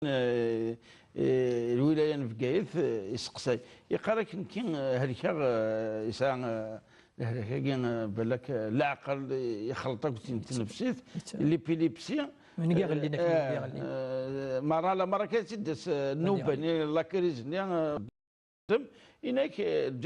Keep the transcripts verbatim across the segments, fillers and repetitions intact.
eh, eh, lwilaya n Bgayet, eh, iseqsay. Yeqqar-ak nekki, eh, helkeɣ, eh, yesɛa, eh, lehlak-agi, eh, balak, eh, leɛqel, eh, ixleṭ akk d tnefsit, l'épilepsie. Win i iɣellin akken, eh, win i iɣellin. Eh, merra la merra kan i d-as, eh, nnuba-nni, la crise-nni, eh, inak, eh, d-,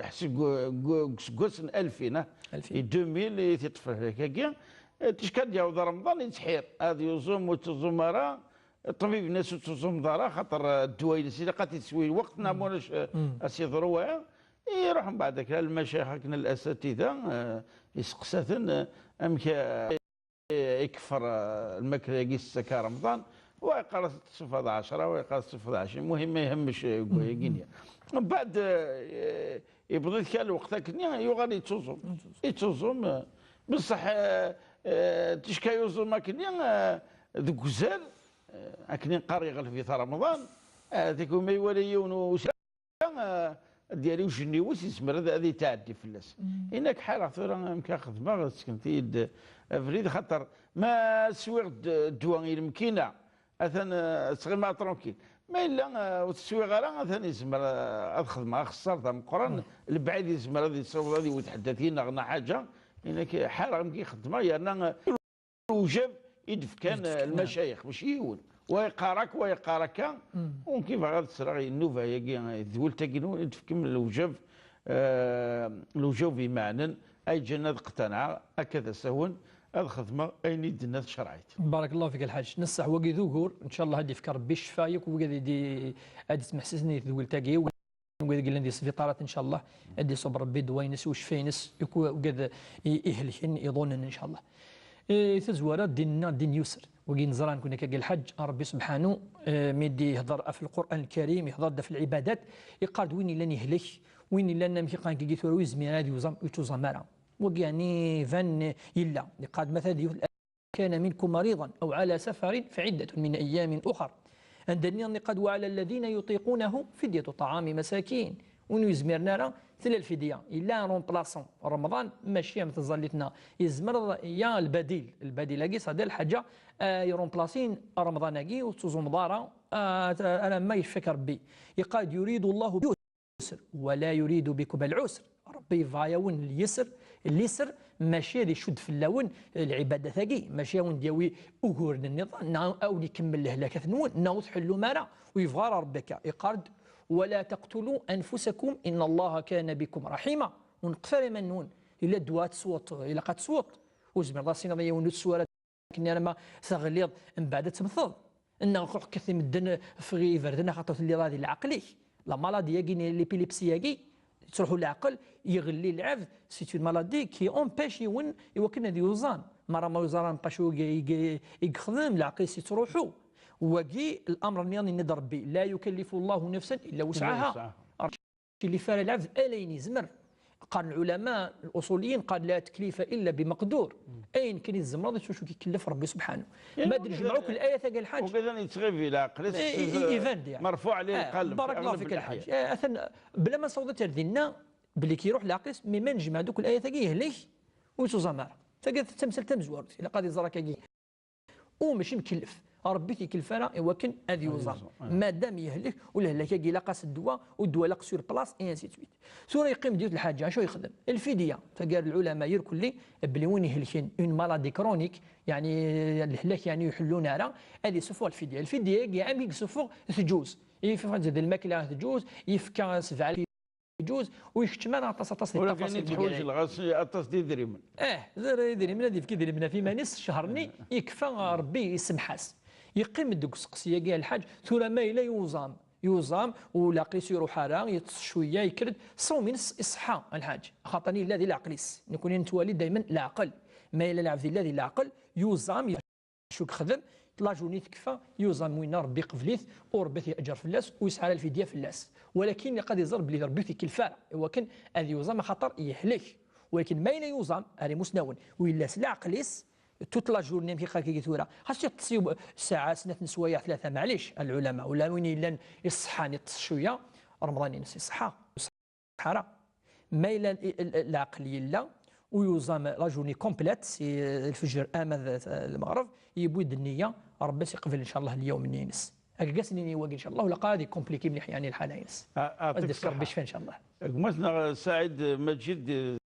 eh, seg, seg useggas n alfin, ah, alfin. I deux mille i t-iṭṭef lehlak-agi, eh, ticka d-yaweḍ Remḍan yettḥir, ad yuẓum ur yettuẓum ara, ṭṭbib-nni ur yettuẓum ara, xaṭer, eh, ddwa-ines ilaq ad t-id-teswi lweqt, neɣ ma ulac, eh, ad s-yeḍru waya. Iruḥ mbeɛd akka lmacayix akken, al-asatida, eh, iseqsa-ten, eh, amek, eh, ikeffer, eh, lmakla-agi s-, akka Remḍan, wa yeqqar-as tessuffeḍ ɛecra, wa yeqqar-as tessuffeḍ ɛecrin, muhim ma ihemmec, eh, deg wayagi-nni. Mbeɛd, eh, yewweḍ-it kan lweqt akkenni, yuɣal yettuẓum. Yettuẓum, eh, bṣeḥ, eh, eh, ticka yuẓum akkenni, eh, deg uzal, eh, akken i neqqar yeɣleb-it Remḍan, eh, tikwal ma iwala yiwen u-, eh, ad d-yerr ijenniw-is, yezmer ad, ad yetɛeddi fell-as. Inak ḥareɣ tura amek ara xedmeɣ, sseknet-iyi-d abrid, xaṭer ma swiɣ d-, ddwa i lemkina, atan, eh, ttɣimaɣ tranquille. Ma yella, eh, ur t-swiɣ ara, atan yezmer, eh, ad xedmeɣ axeṣṣar d ameqqran, lebɛid yezmer ad yessiweḍ ad iwet ḥedd ad t-ineɣ neɣ ḥaǧa. Inak ḥareɣ amek i xedmeɣ, yerna, eh, lewjab i d-fkan, eh, lmacayix, mačči yiwen. Wa yeqqar akka, wa yeqqar akka. Ur kif ad ssreɣ i nnuba-agi, eh, d tedwilt-agi-nwen i d-tefkem lewjab, eh, lewjab imeɛnen, ay ǧǧan ad qtanɛeɣ, akka d asawen, ad xedmeɣ ayen i d-tenna tcerɛit. Barakallahu fik a lḥaǧ. Neṣṣeḥ wagi d ugur, ncallah ad d-yefk Rebbi ccfa yakk wigad i d-, ad d-yetmeḥsisen i tedwilt-agi. Wid yellan di sbiṭarat, ncallah, ad d-iṣub Rebbi ddwa-ines, ucfa-ines, i ku-, ugad i-, ihelken, iḍunen, ncallah. E, tazwara, ddin-nneɣ ddin yusr. Wagi neẓra nekni akka deg lḥaǧ, Rebbi subḥanu, e, mi d-ihder ɣef Lqur'an Lkarim, ihder-d ɣef lɛibadat, iqqar-d win yellan yehlek, win yellan amek iqqar nekki tura ur yezmir ad yuẓam, ur yettuẓam ara. Wagi yeɛni iban yella, iqqar-d ma tadiyut كان منكم مريضا أو على سفر فعدة من أيام أخر. Anda nniḍen iqqar-d وعلى الذين يطيقونه فدية طعام مساكين. Win ur yezmiren ara, tella lfidya. Yella un remplaçant. Remḍan, mačči am tẓallit-nneɣ. Yezmer ya lbadil. Lbadil-agi, c'est-à-dire lḥaǧa, ah, irumplasin Remḍan-agi, ur tettuẓumeḍ ara, ah, alamma yecfa-k Rebbi. Iqqar-d يريد الله بكم اليسر ولا يريد بكم العسر. Rebbi yebɣa-yawen lyesr, lyesr, mačči ad icudd fell-awen lɛibadat-agi, mačči ad wen-d-yawi uguren nniḍen, neɣ ad wen-ikemmel lehlakat-nwen, neɣ ur tḥellum ara, ur yebɣa ara Rebbi akka. Iqqar-d, ولا تقتلوا أنفسكم إن الله كان بكم رحيما. Ur neqqet ara iman-nwen, yella ddwa ad tesweḍ, ilaq ad tesweḍ, ur tezmireḍ ad as-tiniḍ i yiwen ur teswi ara akken arma teɣliḍ, mbeɛd ad temmteḍ. Neɣ ruḥ kket i medden, ffeɣ i iberdan, axaṭer telliḍ di leɛqel-ik. La maladie-agi, l'épilepsie-agi, yettruḥu leɛqel, yeɣli lɛebd, c'est une maladie qui empêche yiwen i wakken ad yuẓam. Mara ma yuẓam, mpacu i, i, i yexdem, leɛqel-is yettruḥu. Wagi, l'amr-nni yenna-d Rebbi, لا يكلف الله نفسا إلا وسعها. Yekcif ara lɛebd ala ayen yezmer. Qqaren lɛulama, luṣuliyin, qqaren لا تكليف إلا بمقدور. Ayen kan i tzemreḍ, d acu i k-ikellef Rebbi subḥanu. Ma d-nejmeɛ akk layat-agi a lḥaǧ. Ugadan yettɣibi leɛqel-is, eh, i-, i-, iban-d, yeɛni. مرفوع عليه القلم، barakallahu fik a lḥaǧ. Eh, atan, bla ma nessaweḍ ar dinna, belli k-iruḥ leɛqel-is, mi ma nejmeɛ-d akk layat-agi, yehlek, ur yettuẓam ara. Tagi d tamsalt tamezwarut, ilaq ad iẓer akkagi. U mačči mkellef. Rebbi t-ikellef ara i wakken ad yuẓam. Madam yehlek, u lehlak-agi ilaq-as ddwa, u ddwa ilaq sur place, et ainsi de suite. Tura yeqqim-d yiwet lḥaǧa, acu yexdem? Lfidya, tagar lɛulama irkelli, belli win ihelken une maladie chronique, yeɛni lehlak yeɛni ur iḥellun ara, ad isuffeɣ lfidya. Lfidya-agi, amek i isuffeɣ? Tǧuz. Yefka lmakla, tǧuz, yefka sebɛa tǧuz, ur ikeččem ara aṭas, aṭas di ṭṭafaṣil. Ula kan i teḥwaǧ lɣas aṭas d idrimen. Eh, d idrimen, ad yefk idrimen ɣef iman-is, ccher-nni, yekfa, Rebbi isemmeḥ-as. Yeqqim-d deg useqsi-agi a lḥaǧ, tura ma yella yuẓam, yuẓam, u leɛqel-is iruḥ ara, yeṭṭes cwiya, yekker-d, ṣṣawm-ines iṣeḥḥa a lḥaǧ, axaṭer yella di leɛqel-is. Nekni nettwali daymen leɛqel. Ma yella lɛebd yella di leɛqel, yuẓam, acu yexdem? La journée tekfa, yuẓam winna, Rebbi iqbel-it, u Rebbi ad t-yeǧǧer fell-as, ur yesɛi ara lfidya fell-as. Walakin ilaq ad iẓer belli Rebbi ur t-ikellef ara, i wakken ad yuẓam axaṭer yehlek. Walakin ma yella yuẓam, ar imusnawen, u yella s leɛqel-is, toute la journée, amek iqqar kagi tura, xas yeṭṭes yiw-, ssaɛa, snat n sswayeɛ, tlata, maɛlic, a lɛulama, ula win yellan iṣeḥḥan, yeṭṭes cwiya, Remḍan-ines iṣeḥḥa. Ara. Ma yella l-, l-, leɛqel yella, u yuẓam la journée complète, si, eh, lfejr ama d, eh, lmeɣreb, yewwi-d nniya, Rebbi as-iqbel, ncallah, lyawm-nni-ines. Akken i s-nini i wagi, ncallah, ulaqa ad ikumpliki mliḥ, yeɛni, lḥala-ines. Ad d-yefk Rebbi ccfa, ncallah. Gma-tneɣ Saɛid Maǧid,